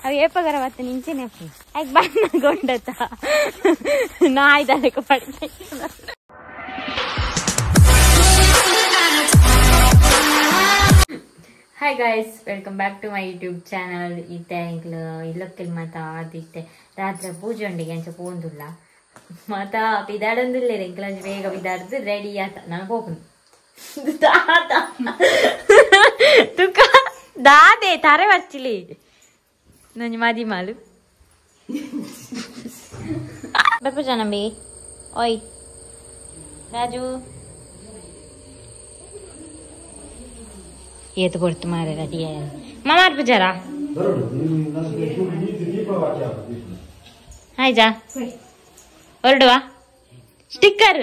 ಅವು ಏಪಗರ ಬತ್ತ ನಿಂಚೆನೆ ಆಯ್ತು ಬಣ್ಣ ಗೊಂಡತ ನಾಯ್ದಕ್ಕೆ ಪಡ್ತೆ. Hi guys, welcome back to my YouTube channel. ಇತ್ತೆ ಎಂಕ್ಲು ಇಲ್ಲೊಕ್ಕೆಲ್ ಮಾತ ಆದಿತ್ತೆ ರಾತ್ರಿ ಪೂಜೆ ಉಂಡಿಗೆ ಅಂಚ ಪೋಂದುಲ್ಲ ಮಾತ ಪಿದಾಡೊಂದಿಲ್ಲ ಎಂಕ್ಲಂಚ ಬೇಗ ಪಿದಾಡ್ದು ರೆಡಿ ಆತ ನಾನು ಪೋಪುನು ದಾದ ತುಕ ದಾದೆ ತಾರೆ ಬರ್ಚಿಲಿ ನಂಜಿ ಮಾದಿ ಮಾಲು ಬರ್ಪು ನಂಬಿ ಓಯ್ ರಾಜು ಏತು ಕೊಡ್ತು ಮಾರೆ ರೆಡಿ ಮಾಮ ಪೂಜಾರ ಹಾಯ್ ಜಾ ಹೊರಡುವ ಸ್ಟಿಕ್ಕರ್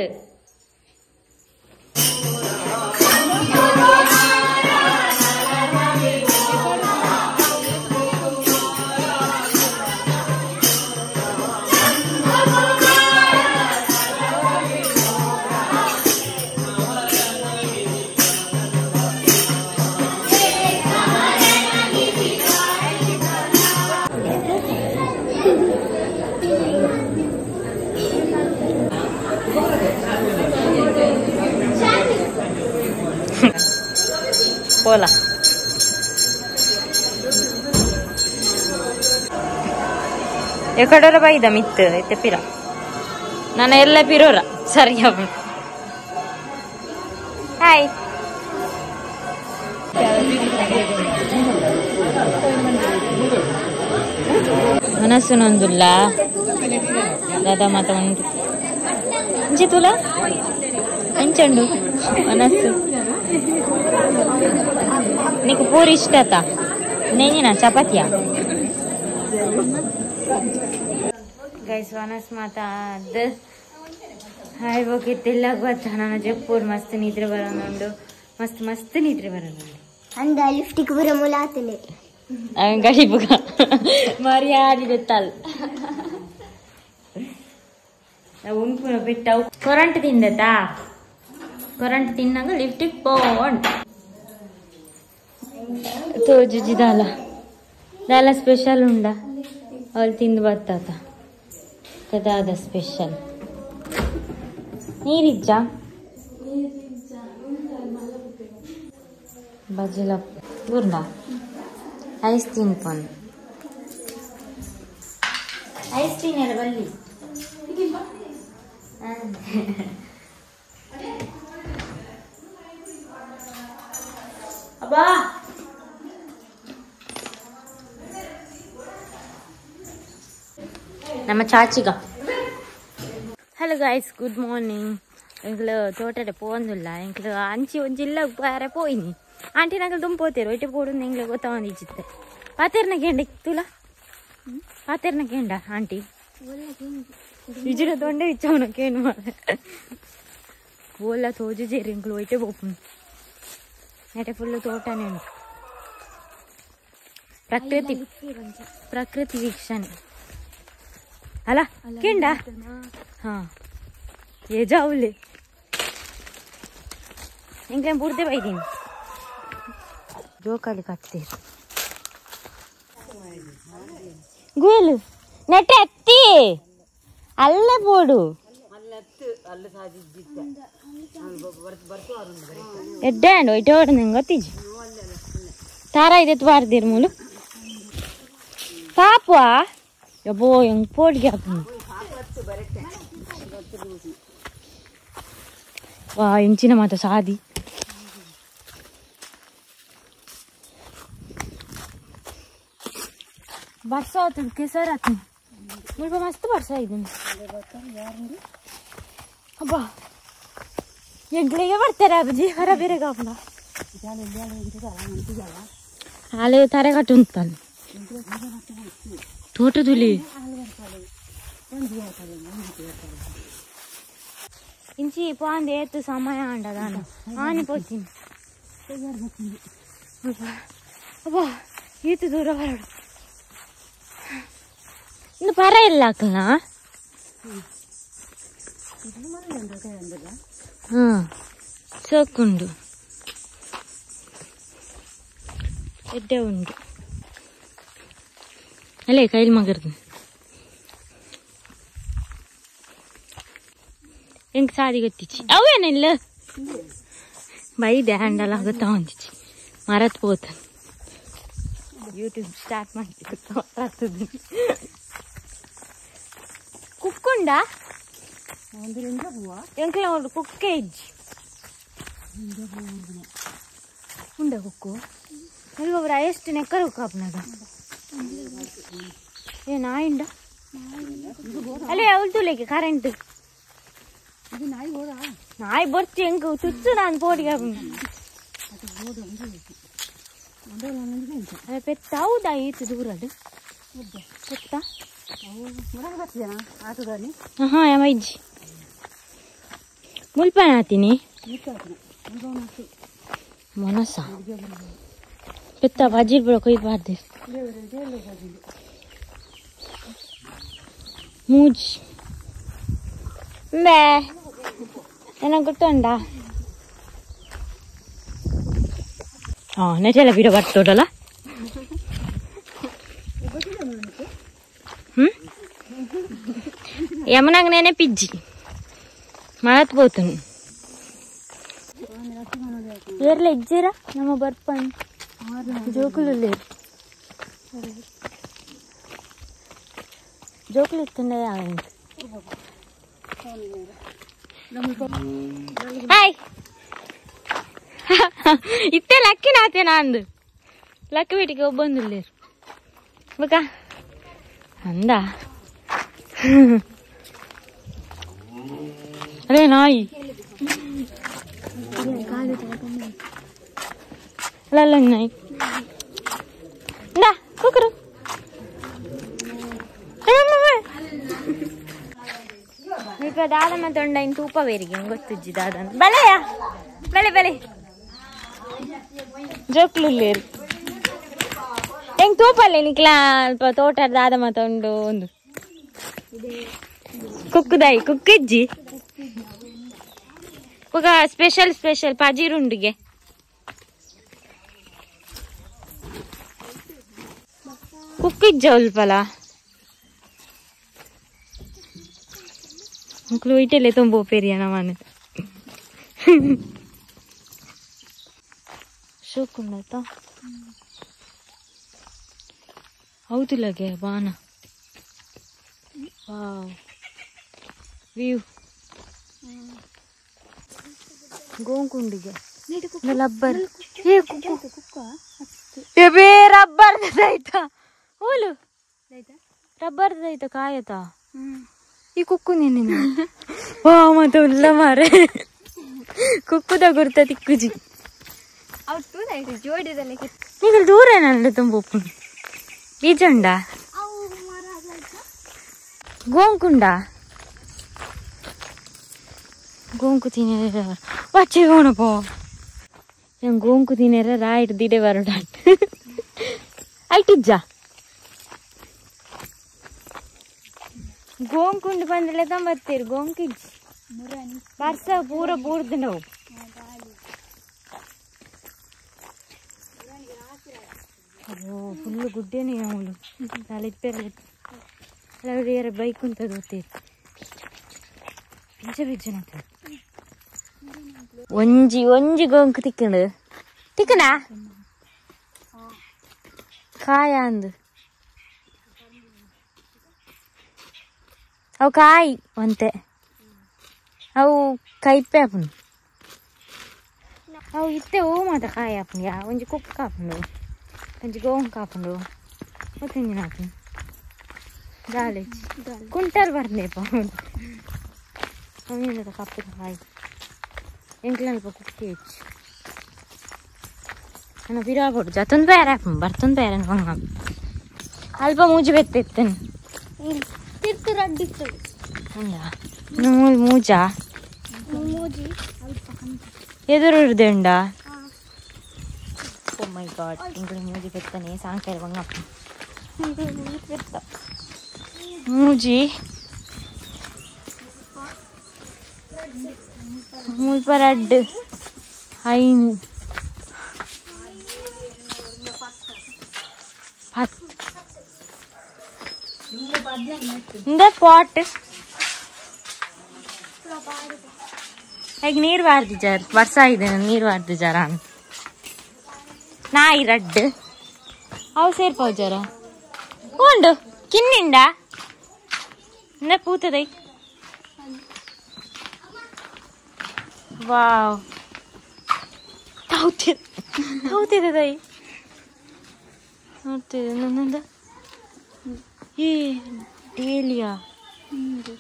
ಪೋಲ ಎಕಡೋರ ಬೈದ ಮಿತ್ತು ಇತ್ತೆ ಪಿರ ನಾನು ಎಲ್ಲ ಪಿರೋರ ಸರಿ. ಹಾಯ್ ಮನಸ್ಸು ನೊಂದುಲ್ಲ ದಾದಾ ಮಾತ ಉಂಟು ಅಂಚೆ ತುಲ ಅಂಚಂಡು ಮನಸ್ಸು నీకు పూరి ఇష్టత నేనా చపాతియా ಗೈಸ್ ವನಸ್ ಮಾತ ಅದು ಹಾಯ್ ಓಕೆ ತಿಲ್ಲಾಗ ಬತ್ತ ನಾನು ಜಪ್ಪೂರ್ ಮಸ್ತ್ ನಿದ್ರೆ ಬರೋನುಂಡು ಮಸ್ತ್ ಮಸ್ತ್ ನಿದ್ರೆ ಬರೋನುಂಡು ಅಂದ ಲಿಫ್ಟಿಗೆ ಬರೋ ಮುಲಾತನೆ ಗಡಿಬುಗ ಮರ್ಯಾದೆ ತಲ್ ಉಂಪುನ ಬಿಟ್ಟ ಕೊರಂಟ್ ತಿಂದತಾ ಕೊರಂಟ್ ತಿನ್ನಾಗ ಲಿಫ್ಟಿಗೆ ಪೋಂಡ್ ತೋಜುಜಿ ದಾಲ ದಾಲ ಸ್ಪೆಷಲ್ ಉಂಡ ಅವಳು ತಿಂದು ಬತ್ತಾತ ದಾದ ಸ್ಪೆಷಲ್ ನೀರಿಜ್ಜ ಬಜಿಲ ಗುರ್ಡ ಐಸ್ ತಿನ್ಪೊಂದು ಐಸ್ ತಿನ್ನರ ಬಲ್ಲಿ ಅಬ್ಬಾ ನಮ್ಮ ಚಾಚಿಗ. Hello guys, good morning. ಎಂಕ್ಲು ತೋಟಡೆ ಪೋಂದುಲ್ಲ ಎಂಕ್ಲು ಅಂಚಿ ಒಂಜಿ ಇಲ್ಲ ಬಾರೆ ಪೋಯಿನಿ ಆಂಟಿ ನಂಗೆ ದುಂಪು ಪೋತೇರು ಒಯ್ಟೆ ಪೋಡು ಎಂಗ್ಲು ಗೊತ್ತಾವಂದಿಚ್ಚಿತ್ತೆ ಪಾತೇರ್ನ ಕೇಂಡ ತುಲ ಪಾತೇರ್ನ ಕೇಂಡ ಆಂಟಿ ವಿಜಿರ ತೊಂಡೆ ಇಚ್ಚವನ ಕೇಂಡು ಮಾರೆ ಓಲ್ಲ ತೋಜು ಜೇರಿ ಎಂಕ್ಲು ಒಯ್ಟೆ ಪೋಪುನು ನೆಟೆ ಫುಲ್ಲು ತೋಟನೇ ಉಂಟು. ಪ್ರಕೃತಿ ಪ್ರಕೃತಿ ವೀಕ್ಷಣೆ ಅಲ್ಲ ಕೇಂಡ ಹಾ ಏ ಜಾವುಲೆ ಎಂಕ್ಲೆ ಬುರ್ದೆ ಬೈದೀನಿ ಜೋಕಾಲಿ ಕಟ್ತೀರಿ ಗುಯಲು ನೆಟ್ಟೆ ಅತ್ತಿ ಅಲ್ಲ ಬೋಡು ಎಡ್ಡೆ ಒಯ್ಟೆ ಓಡ ನಂಗೆ ಗೊತ್ತಿಜಿ ತಾರ ಇದೆ ಬಾರ್ದಿರ್ ಮೂಲು ಪಾಪುವಾ ಯಬ್ಬೋ ಹೆಂಗ್ ಪೋಡ್ಗೆ ಹಾಕು ವಾ ಎಂಚಿನ ಮಾತ ಸಾದಿ ಬರ್ಸ ಆತದ ಕೆಸರ್ ಆತ ಮುಲ್ಪ ಮಸ್ತ್ ಬರ್ಸ ಇದನ್ನು ಅಬ್ಬಾ ಎಂಕ್ಲಿಗೆ ಬರ್ತಾರೆ ಅಬ್ಬಜಿ ಹೊರ ಬೇರೆ ಕಾಪುನ ಆಲೆ ತಾರೆ ಕಟ್ಟು ಉಂಟಲ್ಲ ತೋಟದಲ್ಲಿ ಇಂಚಿ ಪಾಂದೆ ಏತು ಸಮಯ ಅಂಡದಾನ ಆನಿ ಪೋತೀನಿ ಅಬ್ಬಾ ಈತು ದೂರ ಬರೋಡು ಇನ್ನು ಪರ ಇಲ್ಲ ಹಾಕಲ್ಲ ಹಾ ಸೋಕುಂಡು ಎಡ್ಡೆ ಉಂಡು. ಅಲ್ಲೇ ಕೈಲಿ ಮಗರ್ದು ಎಂಕ್ ಸಾದಿ ಗೊತ್ತಿಚ್ಚಿ ಅವೇನಿಲ್ಲ ಬೈದೆ ಹ್ಯಾಂಡಲ್ ಆಗುತ್ತಾ ಒಂದಿಚ್ಚಿ ಮರತ್ ಪೋತ ಯೂಟ್ಯೂಬ್ ಸ್ಟಾರ್ಟ್ ಮಾಡ್ತಿತ್ತು. ಕುಕ್ಕುಂಡ ಎಂಕ್ಲ ಒಂದು ಕುಕ್ಕೆ ಇಜ್ಜಿ ಉಂಡ ಕುಕ್ಕು ಅಲ್ವೊಬ್ರು ಎಷ್ಟು ನೆಕ್ಕರ್ ಕುಕ್ಕ ಅಪ್ಪನಾಗ ಏ ನಾಯಿಂಡ ಅಲ್ಲೇ ಅವಳು ತುಳಿಗೆ ಕರೆಂಟ್ ನಾಯಿ ಬರ್ತಿ ಎಂಕ್ ತುಚ್ಚು ನಾನು ಪೋಡಿಗೆ ಅಲ್ಲ ಪೆತ್ತ ಹೌದಾ ಈತು ದೂರ ಅದು ಪೆತ್ತ ಹಾಂ ಯಮ ಇಜ್ಜಿ ಮುಲ್ಪನ ಆತೀನಿ ಮನಸ ಪೆತ್ತ ಬಜ್ಜಿರ್ ಬಿಡ ಕೊಯ್ದು ಬಾರ್ದೆ ಮೂಜಿ ಬೇ ಏನೋ ಗೊತ್ತುಂಡ ಹಾಂ ನೆಟೆಲ್ಲ ಬಿಡ ಬರ್ತೋಡಲ್ಲ. ಹ್ಞೂ ಯಮನಾಗ ನೆನೆ ಪಿಜ್ಜಿ ಮರತ್ ಪೋತನು ಏರ್ಲ ಇಜ್ಜಿರ ನಮ್ಮ ಬರ್ಪನ್ ಜೋಕುಲು ಜೋಕುಲು ಇತ್ತಂಡ ಹಾಯ್ ಇತ್ತೆ ಲಕ್ಕಿ ನಾತೆ ನಂದು ಲಕ್ಕಿ ಬಿಟ್ಟಿಗೆ ಒಬ್ಬಂದುಲ್ಲೇರು ಬಕ್ಕ ಅಂದ ಅದೇ ನಾಯಿ ಅಲ್ಲ ಅಲ್ಲ ನಾಯಿ ಇಂದಾ ಕುಕ್ಕರು ಈಗ ದಾದಮ್ಮ ತೊಂಡ ಇನ್ನು ತೂಪ ಬೇರಿಗೆ ಗೊತ್ತುಜ್ಜಿ ದಾದನ ಬಲೆಯ ಬಲೆ ಬಲೆ ಜೋಕ್ಲುಲ್ಲೇರು ಹೆಂಗ್ ತೂಪಲ್ಲ ನಿಕ್ಲ ಅಲ್ಪ ತೋಟ ದಾದಮ್ಮ ತೊಂಡು ಒಂದು ಕುಕ್ಕುದಾಯಿ ಕುಕ್ಕಿಜ್ಜಿ ఒక ಸ್ಪೆಷಲ್ ಸ್ಪೆಷಲ್ ಪಜೀರುಂಡಿಗೆ ಕುಕ್ಕಿಜ್ಜ ಅಲ್ಪಲ ಮುಕ್ಳು ಇಟ್ಟೆಲೆ ತುಂಬ ಪೆರಿಯ ನಮ್ಮನೆ ಶೋಕುಂಡಾಯ್ತಾ ಹೌದಿಲ್ಲಗೆ ಬಾನ ವಾವ್ ವ್ಯೂ ಗೋಂಕುಂಡಿಗೆ ರಬ್ಬರ್ ಏ ಕುಕ್ಕು ಏ ಬೇ ರಬ್ಬರ್ ಆಯ್ತಾ ಹೋಲು ರಬ್ಬರ್ ಆಯ್ತಾ ಕಾಯತಾ ಈ ಕುಕ್ಕು ನೀನು ವಾ ಮತ್ತೆ ಉಲ್ಲ ಮಾರೆ ಕುಕ್ಕುದ ಗುರ್ತ ತಿಕ್ಕುಜಿ ನೀವು ದೂರ ಏನಲ್ಲ ತುಂಬ ಬೀಜ ಉಂಡ ಗೋಂಕುಂಡ ಗೋಂಕು ತಿನ್ನೆರ ಬಚ್ಚೆ ಪೋ ನಂಗೆ ಗೋಂಕು ತಿನ್ನೆರ ರಾಯ್ಟ್ ದಿಡೆ ಬರೋಡ ಐಟಿಜ್ಜ ಗೋಂಕುಂಡು ಬಂದ್ರೆ ತಂಬತ್ತೀರಿ ಗೋಂಕಿಜ್ಜಿ ಬರ್ಸ ಪೂರ ಬೂರ್ದು ನಾವು ಅಯ್ಯೋ ಫುಲ್ಲು ಗುಡ್ಡೇನೆ ಅವಳು ತಲೆ ಅಲ್ಲ ಬೈಕ್ ಅಂತ ಗೊತ್ತೀರಿ ಪಿಂಚ ಬಿಜ್ಜನ ಒಂಜಿ ಒಂಜಿ ಗೋಂಕು ತಿಕ್ಕಂಡು ತಿಕ್ಕಣ ಕಾಯ ಅಂದು ಅವು ಕಾಯಿ ಒಂತೆ ಅವು ಕೈಪೆ ಆಪುಂಡು ಅವು ಇತ್ತೆ ಹೂ ಮಾತ ಕಾಯಿ ಆಪುಂಡು ಯಾ ಒಂಜಿ ಕುಕ್ಕ ಆಪುಂಡು ಒಂಜಿ ಗೋಂಕು ಆಪುಂಡು ಮತ್ತೊಂಜಿನ ಆಪುಂಡು ದಾಲೆ ಕುಂಟಲ್ ಬರ್ನೇಪ ಅವೇನದ ಕಪ್ಪದ ಕಾಯಿ ಎಂಕ್ಲಲ್ಪ ಕುಕ್ಕಿ ಹೆಚ್ಚು ನಾನು ಬಿರಾಬೋಡು ಜತೊಂದು ಬೇರೆ ಆಪುಂಡು ಬರ್ತೊಂದು ಬೇರೆ ಅಲ್ಪ ಮೂಜಿ ಬೆತ್ತಿತ್ತೇನೆ ಮೂಲು ಮೂಜಾ ಎದುರು ಉಂಡ ಓ ಮೈ ಗಾಡ್ ಇಂಗ್ಲಿ ಮೂಜಿ ಬೆತ್ತನೆ ಸಾಂಕೇರ್ ಬಂಗಪ್ಪ ಮೂಜಿ ಮುಲ್ಪ ರಡ್ಡ್ ಐನ್ ಪತ್ತು ಇಂದ ಪಾಟ್ ಈಗ ನೀರು ವಾರ್ದಿಜಾರ ವರ್ಷ ಇದೆ ನೀರು ವಾರ್ದಿಜಾರ ನಾಯಿ ರಡ್ಡು ಅವು ಸೇರ್ಪಾವ್ ಜರ ಉಂಡು ಕಿನ್ನಿಂಡ ಇಂದ ಪೂತದೈ ವಾವ್ ತೌತಿದೆ ದೈ ನೋಡ್ತಿದೆ ನನ್ನದ ಏ ಡೇಲಿಯಾ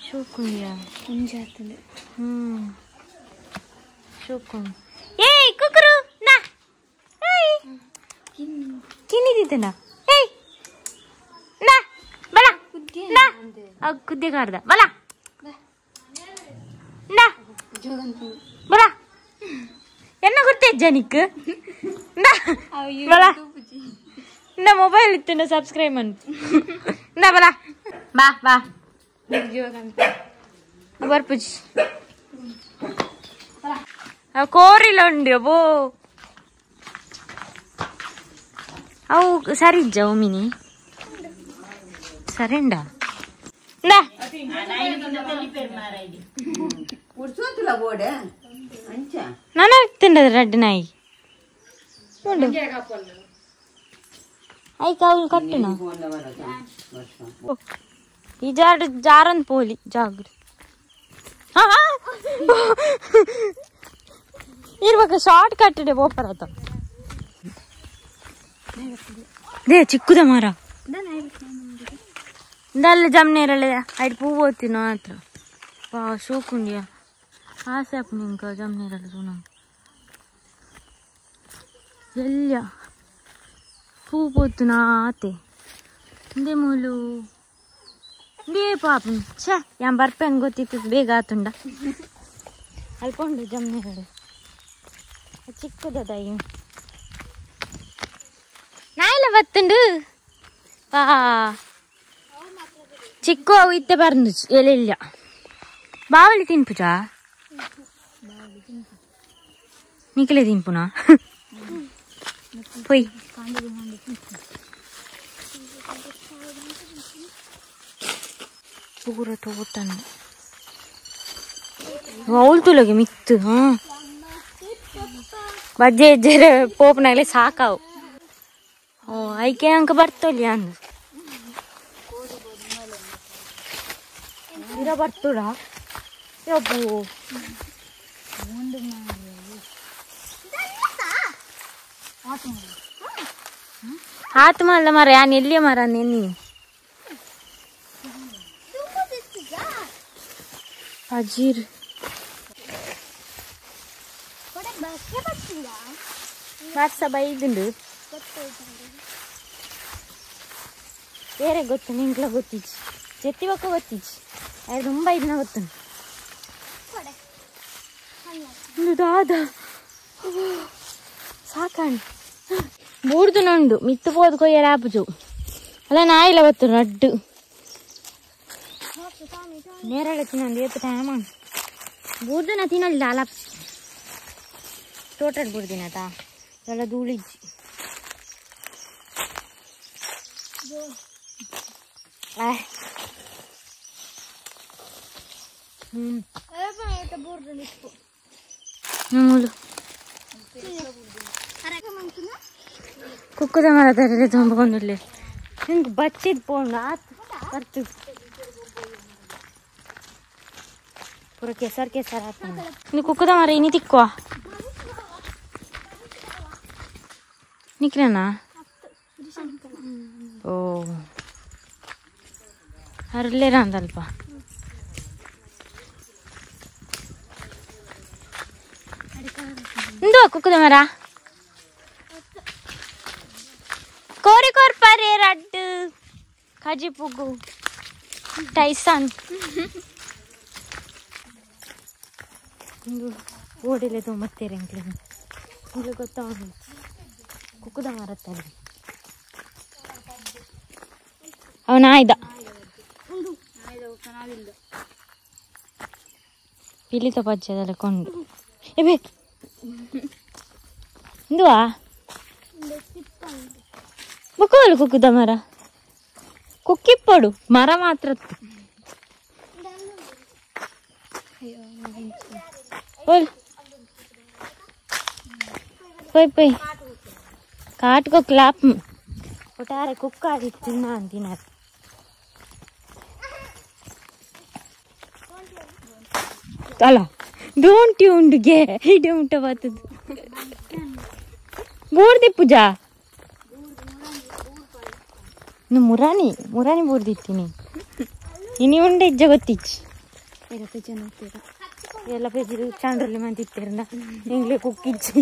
ಶೋಕುಂಡಿಯಾ ಒಂಜಾತಂದೆ ಶೋಕುಂಡು ಏಯ್ ಕುಕ್ಕರು ನಾ ಏಯ್ ಕಿನ್ನಿದಿತ್ತನ ಏಯ್ ನಾ ಬಲ ನಾ ಕುದ್ದೆ ಕಾರ್ದ ಬಲ ನಾ ಬಲ ಎನ್ನ ಗೊತ್ತೇ ನಿಕ್ ನಾ ಬಲ ನಾ ಮೊಬೈಲ್ ಇತ್ತು ಸಬ್ಸ್ಕ್ರೈಬ್ ಅನ್ ನಾ ಬಲ ಬಾ ಬಾ ಬರ್ಪುಜಿ ಕೋರಿಲ್ಲ ಉಂಡು ಅಬೋ ಅವು ಸರಿ ಇಜ್ಜ ಒಮ್ಮಿನಿ ಸರೆಂಡ ನಾ ನಾನು ತಿಂಡದ ರಡ್ಡು ನಾಯಿ ಉಂಡು ಐಕ ಅವ್ಲು ಕಟ್ಟುನ ಈ ಜಾರು ಜಾರೊಂದು ಪೋಲಿ ಜಾಗ್ರ ಇರ್ಬೇಕು ಶಾರ್ಟ್ ಕಟ್ ಇದೆ ಬೋಪರ they ಚಿಕ್ಕದ ಮರ ಇಂದಲ್ಲ ಜಮ್ನೇರಲ್ಲ ಐದು ಪೂ ಹೋಗ್ತೀನಿ ಮಾತ್ರ ವಾ ಶೋಕುಂಡಿಯ ಆಸೆ ಆಪು ನಿಂಕ ಜಮ್ನೇರಲ್ಲ ಸುನ ಎಲ್ಲ ಪೂ ಪೋತು ಆತೆ ಇಂದೇ ಮೂಲು ಇಂದೇ ಪಾಪ ಛೇ ಯಾನ್ ಬರ್ಪೇನು ಗೊತ್ತಿತ್ತು ಬೇಗ ಆತುಂಡ ಅಲ್ಪುಂಡು ಜಮ್ನೇರಲ್ಲ ಚಿಕ್ಕದ ನಾಯಿಲ ಬತ್ತುಂಡು ವಾ ಚಿಕ್ಕ ಅವು ಇತ್ತೆ ಬರ್ದು ಎಲೆಲ್ಲ ಬಾವಲಿ ತಿನ್ಪುಜಾ ನಿಖಲೆ ತಿನ್ಪುನಾ ಪೊಯ್ ಪೂರ ತೋಟನ ಅವಳು ತುಲಗೆ ಮಿತ್ತು ಹಾಂ ಬಜ್ಜೆ ಇಜ್ಜೆರೆ ಪೋಪನಾಗಲೇ ಸಾಕಾವು ಓ ಐಕೆ ಅಂಕ ಬರ್ತೊಲಿ ಅಂದು ಇರ ಬರ್ತುಡ ಯಬ್ಬು ಆತ್ಮ ಅಲ್ಲ ಮರ ಯಾನ್ ಎಲ್ಲಿಯ ಮರ ನೆನ್ನಿ ಅಜೀರ್ ವರ್ಷ ಬೈದುಂಡು ಬೇರೆ ಗೊತ್ತು ನಿಂಕ್ಲ ಗೊತ್ತಿಜ್ಜಿ ಜೆತ್ತಿ ಬೊಕ್ಕ ಗೊತ್ತಿಜ್ಜಿ ಅದು ತುಂಬ ಇದನ್ನ ಗೊತ್ತು ದಾದ ಸಾಕಾಣಿ ಬೂರ್ದು ನಂಡು ಮಿತ್ತು ಪೋದು ಕೊಯ್ಯರ ಆಪುಜು ಅಲ್ಲ ನಾಯಿಲ ಬತ್ತು ರಡ್ಡು ನೇರಳೆ ತಿನ್ನೊಂದು ಏತು ಟೈಮ್ ಬೂರ್ದು ನಾ ತಿನ್ನಲ್ಲ ಅಲ್ಲ ತೋಟದ ಬೂರ್ದಿನತಾ ಎಲ್ಲ ಧೂಳಿಜ್ಜಿ ಕುಕ್ಕದ ಮರ ತರಲೆ ತೊಂಬಕೊಂಡಿಲ್ಲ ಹಿಂಗೆ ಬಚ್ಚಿದ್ ಪೋಂಡು ಆತು ಬರ್ತು ಪೂರ ಕೆಸರು ಕೆಸರು ಆತ ನೀವು ಕುಕ್ಕದ ಮರ ಇನಿ ತಿಕ್ಕುವ ನಿಕ್ರೇನಾ ಓ ಅರ್ಲೇರ ಅಂದಲ್ಪ ಇಂದು ಕುಕ್ಕದ ಮರ ಕೋರಿ ಕೋರ್ಪಾರೆ ರಡ್ಡು ಕಾಜಿ ಪುಗ್ಗು ಟೈಸನ್ ಇಂದು ಓಡಿಲೆ ತೊಂಬತ್ತೇರೆ ಇಂಗ್ಲು ಗೊತ್ತಾಗ ಕುಕ್ಕದ ಮರತ್ತಲ್ಲಿ ಅವನ ಆಯ್ದ ಪಿಲಿತ ಪಜ್ಜದಲ್ಲ ಕೊಂಡು ಎಬೆ ಇಂದುವಾ ಬೊಕ್ಕೋಲು ಕುಕ್ಕುದ ಮರ ಕುಕ್ಕಿಪ್ಪಡು ಮರ ಮಾತ್ರ ಪೋಯ್ ಪೋಯ್ ಕಾಟ್ಕೋ ಕ್ಲಾಪ್ ಒಟ್ಟಾರೆ ಕುಕ್ಕಾಡಿ ತಿನ್ನ ಅಂತಿನಾರ ಅಲ್ಲ ದೋಂಟಿ ಉಂಡುಗೆ ಇಡೆ ಉಂಟ ಬರ್ತದೆ ಬೋರ್ದಿ ಪೂಜಾ ಮುರಾನಿ ಮುರಾನಿ ಬೋರ್ದಿತ್ತೀನಿ ಇನಿ ಉಂಡೆ ಇಜ್ಜ ಗೊತ್ತಿಚ್ಚಿ ಎಲ್ಲ ಪೇಜಿರು ಚಾಂಡ್ರಲ್ಲಿ ಮಂತಿತ್ತಿರಂದ ಎಂಗ್ಲೆ ಕುಕ್ಕಿಚ್ಚಿ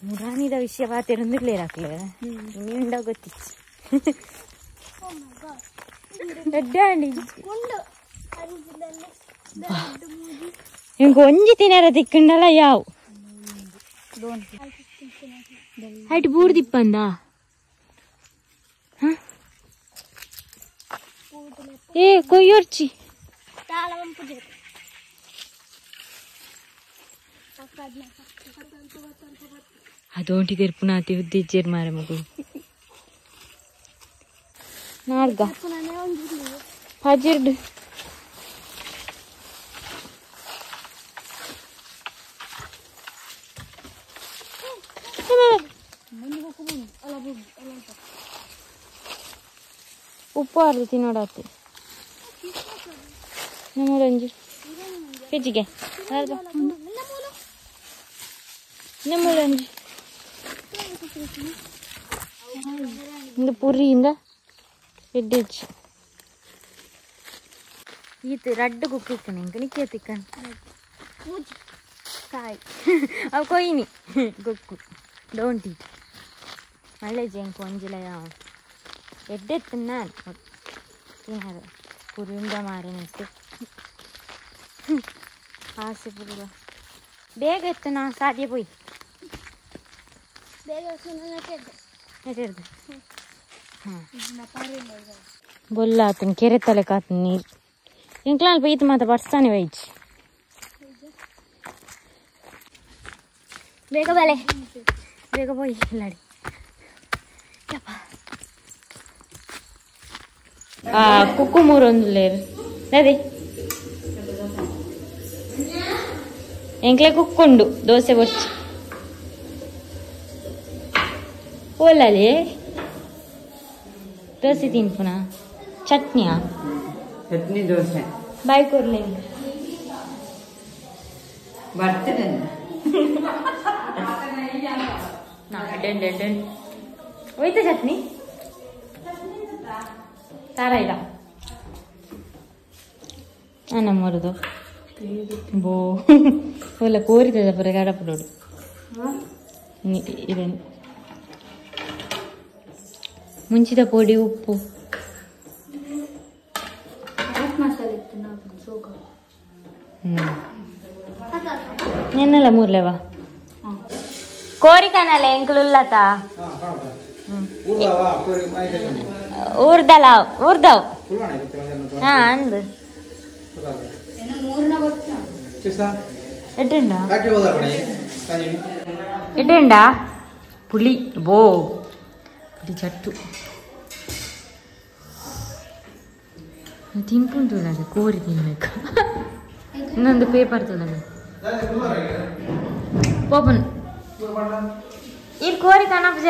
ಮುರಾನಿದ ವಿಷಯ ಬಾತಿರಂದಿರ್ಲೇರಾಕ್ಲೆ ಇನಿ ಉಂಡ ಗೊತ್ತಿಚ್ಚಿ ದೊಡ್ಡ ಇಂಕ ಒಂಜಿ ತಿನ್ನರ ತಿಕ್ಕಂಡಲ ಯಾವ ಹೈಟ್ ಬೂರ್ದಿಪ್ಪಂದ ಏ ಕೊಯ್ಯೋರ್ಚಿ ಅದೊಂಟಿ ತೆರ್ಪುನಾತಿ ಉದ್ದಿಜ್ಜೇರ್ ಮಾರೆ ಮಗು ನಾರ್ಗ ಪಜಿರ್ಡು ಉಪ್ಪು ಆರ್ದು ತಿನ್ನೋಡಾತಿ ನಮ್ಮೂರಂಜಿ ಪೆಜ್ಜಿಗೆ ನಮ್ಮೂರಂಜಿ ಇಂದ ಪುರಿಯಿಂದ ಎಡ್ಡೆಜ್ಜಿ ಈತ ರಡ್ಡು ಕುಕ್ಕಿಕ್ಕಣ ಇಂಕ ನಿಕ್ಕೆ ತಿಕ್ಕಣ ಕಾಯಿ ಅವು ಕೊಯ್ನಿ ಗೊಕ್ಕು don't eat ಮಳ್ಳೆ ಜೆಂಕ್ ಒಂಜಿಲ ಯಾವ ಎಡ್ಡೆ ತಿನ್ನಾನ್ ತಿನ್ನಾರ ಪುರಿಯಿಂದ ಮಾರಿ ನಿಂತು ಆಸೆ ಪುರುವ ಬೇಗ ಎತ್ತು ನಾ ಸಾಧ್ಯ ಪೋಯ್ ಬೊಲ್ಲ ಆತನ ಕೆರೆ ತಲೆ ಕಾತನ ನೀರು ಇಂಕ್ಲಾಲ್ ಪೈತು ಮಾತ ಬರ್ಸ್ತಾನೆ ವೈಜ್ ಬೇಗ ಬಲೆ ಬೇಗ ಪೋಯ್ ಇಲ್ಲಾಡಿ ಕುಕ್ಕು ಮೂರೊಂದು ಲೇರು ಅದೇ ಎಂಕ್ಲೆ ಕುಕ್ಕೊಂಡು ದೋಸೆ ಬೊಚ್ಚಿ ಓಲಲ್ಲಿ ದೋಸೆ ತಿನ್ಪುನ ಚಟ್ನಿಯಾ ಚಟ್ನಿ ದೋಸೆ ಬಾಯ್ ಕೊರ್ಲೆ ಬರ್ತದೆ ಹೋಯ್ತಾ ಚಟ್ನಿ ತಾರ ಇಲ್ಲ ನಮ್ಮೂರದು ಬೋ ಒಲ್ಲ ಕೋರಿದ ಪುರ ಕಡಪಡೋಡು ಇದೇನು ಮುಂಚಿದ ಪೊಡಿ ಉಪ್ಪು ನಿನ್ನೆಲ್ಲ ಮೂರ್ಲೆವಾ ಕೋರಿ ಕನಲೆ ಎಂಕ್ಲುಲ್ಲತ ಊರ್ದಲ ಊರ್ದವ್ ಹಾ ಅಂದು ಎಡ್ಡುಂಡ ಎಡ್ಡುಂಡ ಪುಳಿ ಬೋ ಪುಳಿ ಚಟ್ಟು ತಿನ್ಪುಂಟು ಕೋರಿ ತಿನ್ಬೇಕು ಇನ್ನೊಂದು ಪೇಪರ್ ತುಲದು ಪೋಪನ್ ಇಲ್ಲಿ ಕೋರಿ ಕನಪು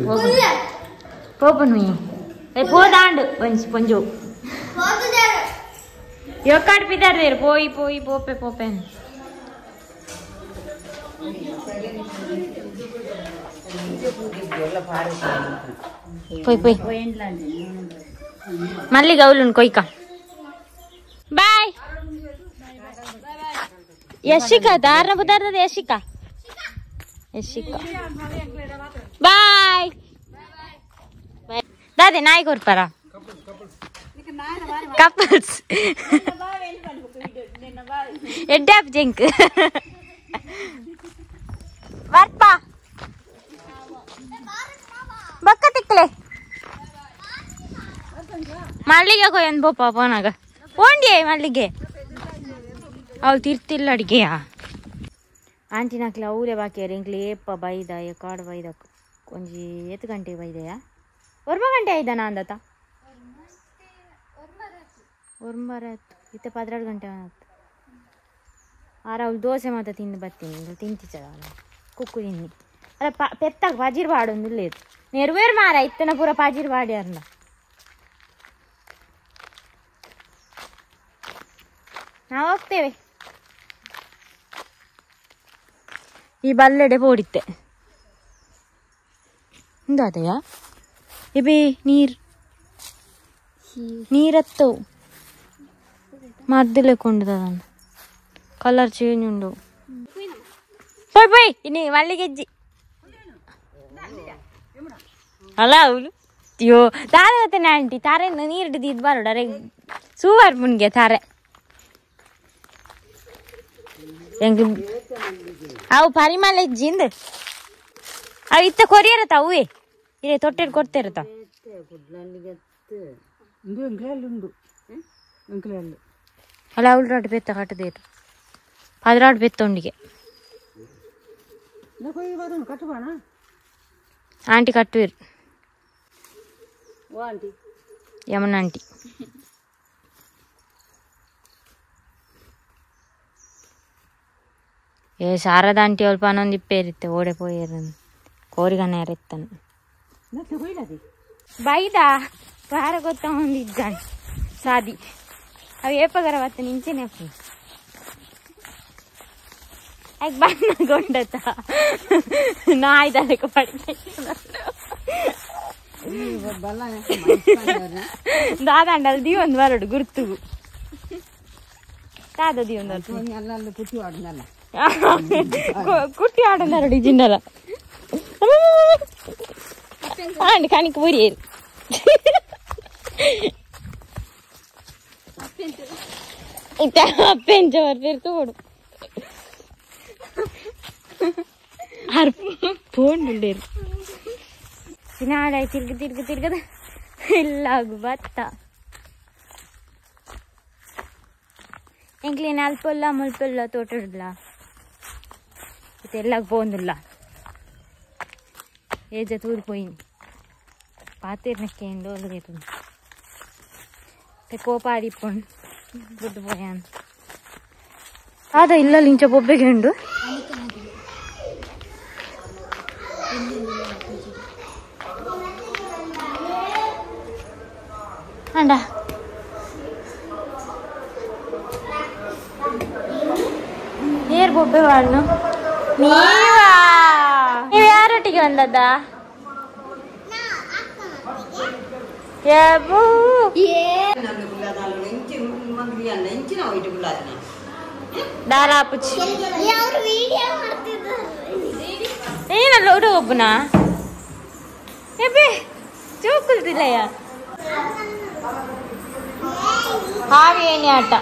ಗೊತ್ತುಂಡ ಪೋಪನ್ ಏ ಪೋದಾಂಡು ಒಂಜಿ ಪೊಂಜು యొక్కాడు పిదారు పోయి పోయి పోపే పోపే పోయి పోయి మళ్ళీ గౌలు కొయ్యక బాయ్ యశిక దారిన పుదారు యశిక యశిక బాయ్ దాదే నాయి కొర్పారా ಕಪಲ್ಸ್ ಎಡ್ಡಾಪ್ ಜಿಂಕ್ ಬರ್ಪ ಬಕ್ಕ ತಿಕ್ಕಲೆ ಮಲ್ಲಿಗೆ ಕೊಯ್ಯನ್ ಬೋಪ ಪೋನಾಗ ಪೋಂಡಿಯೇ ಮಲ್ಲಿಗೆ ಅವಳು ತಿರ್ತಿಲ್ಲ ಅಡಿಗೆಯಾ ಆಂಟಿ ನಾಕ್ಲೆ ಅವರೇ ಬಾಕಿ ಎಂಕ್ಲೆ ಏಪ್ಪ ಬೈದ ಕಾಡು ಬೈದ ಒಂಜಿ ಏತ್ ಗಂಟೆ ಬೈದೆಯಾ ಒರ್ಮ ಗಂಟೆ ಆಯ್ದಾನ ಅಂದತ ಒರ್ಮರ ಆಯ್ತು ಇತ್ತೆ 12 ಗಂಟೆ ಆಯ್ತು ಆರ ಅವ್ಳು ದೋಸೆ ಮಾತ್ರ ತಿಂದು ಬರ್ತೀನಿ ತಿಂತಿಚ್ಚದ ಕುಕ್ಕು ತಿನ್ನಿ ಅಲ್ಲ ಪೆತ್ತಾಗ ಪಜಿರ್ ಬಾಡೊಂದಿಲ್ಲ ಇದು ನೆರವೇರು ಮಾರ ಇತ್ತನ ಪೂರ ಪಜಿರ್ ಬಾಡಿ ಅರ್ನ ನಾವು ಹೋಗ್ತೇವೆ ಈ ಬಲ್ಲೆಡೆ ಪೋಡಿತ್ತೆ ಹಿಂದಾದೆಯಾ ಇಬಿ ನೀರು ನೀರತ್ತವು ಮದ್ದಲೆ ಕೊಂಡದನ್ನ ಕಲರ್ ಚೇಂಜ್ ಉಂಡು ಪೋಯ್ ಪೋಯ್ ಇನ್ನು ಮಲ್ಲಿಗೆಜ್ಜಿ ಅಲ್ಲ ಅವಳು ಅಯ್ಯೋ ತಾರೆ ಗೊತ್ತೇನೆ ಆಂಟಿ ತಾರೆ ನೀರು ಹಿಡಿದು ಬರೋಡ ಅರೆ ಸೂವರ್ ಮುನ್ಗೆ ತಾರೆ ಹೆಂಗೆ ಅವು ಪರಿಮಳ ಹೆಜ್ಜಿಂದ ಅವು ಇತ್ತ ಕೊರಿಯರತ್ತ ಅವೇ ಇರೇ ತೊಟ್ಟೆಡ್ ಕೊಡ್ತಿರತ್ತ ಅಲ್ಲ ಅವಳು ರಾಡ್ ಬೆತ್ತ ಕಟ್ಟದೇರು ಪದರಾಡ್ ಬೆತ್ತೊಂಡಿಗೆ ಆಂಟಿ ಕಟ್ಟುವಿರು ಯಮುನ ಆಂಟಿ ಏ ಶಾರದಾ ಆಂಟಿ ಅವಳು ಪನೊಂದು ಇಪ್ಪೇರಿತ್ತೆ ಓಡೆ ಪೋಯೇರು ಕೋರಿಗನ ಯಾರೆತ್ತನು ಬೈದ ಬಾರ ಗೊತ್ತ ಒಂದು ಇದ್ದಾನೆ ಸಾದಿ ಅವು ಏಪಗರ ಬತ್ತ ನಿಂಚೆನೆ ಅಪ್ಪು ಆಗ ಬಣ್ಣ ಗೊಂಡತ ನಾಯ್ದಕ್ಕೆ ಪಡಿತ ದಾದಾಂಡಲ್ ದೀವೊಂದು ಬರಡು ಗುರ್ತುಗು ದಾದ ದೀವೊಂದು ಕುಟ್ಟಿ ಆಡಂದಾರಡು ಜಿನ್ನಲ ಆಂಡ್ ಕಣಿಕ್ ಬುರಿಯರು ಅಪ್ಪೆಂಚ ಬರ್ಬೇರು ತೋಡು ಫೋನ್ ಬಿಡೇರು ನಾಳೆ ತಿರ್ಗ ತಿರ್ಗ ತಿರ್ಗದ ಇಲ್ಲಾಗು ಬತ್ತ ಎಂಕ್ಲೇನು ಅಲ್ಪಲ್ಲ ಮುಲ್ಪಲ್ಲ ತೋಟಡ್ಲ ಎಲ್ಲ ಪೋಂದಿಲ್ಲ ಏಜ ತೂರು ಪೋಯಿನಿ ಪಾತಿರ್ನಕ್ಕೆ ಎಂದೋಲ್ಗೇತು ಕೋಪ ಆದಿಪ್ಪುಂಡು ದುಡ್ಡು ಪೋಯಾನ್ ಆದ ಇಲ್ಲ ಇಂಚ ಬೊಬ್ಬೆಗೆ ಉಂಡು ಅಂಡ ಏರ್ ಬೊಬ್ಬೆ ಬಾಳ್ನು ನೀವಾ ನೀವು ಯಾರೊಟ್ಟಿಗೆ ಬಂದದ್ದ ಯಾಬೂ ದಾರಾಪುಚಿ ಏನಲ್ಲ ಹುಡುಗ ಒಬ್ಬನ ಎಬ್ಬೆ ಚೂಕುಲ್ದಿಲ್ಲಯ್ಯ ಹಾಗೆ ಏನೇ ಆಟ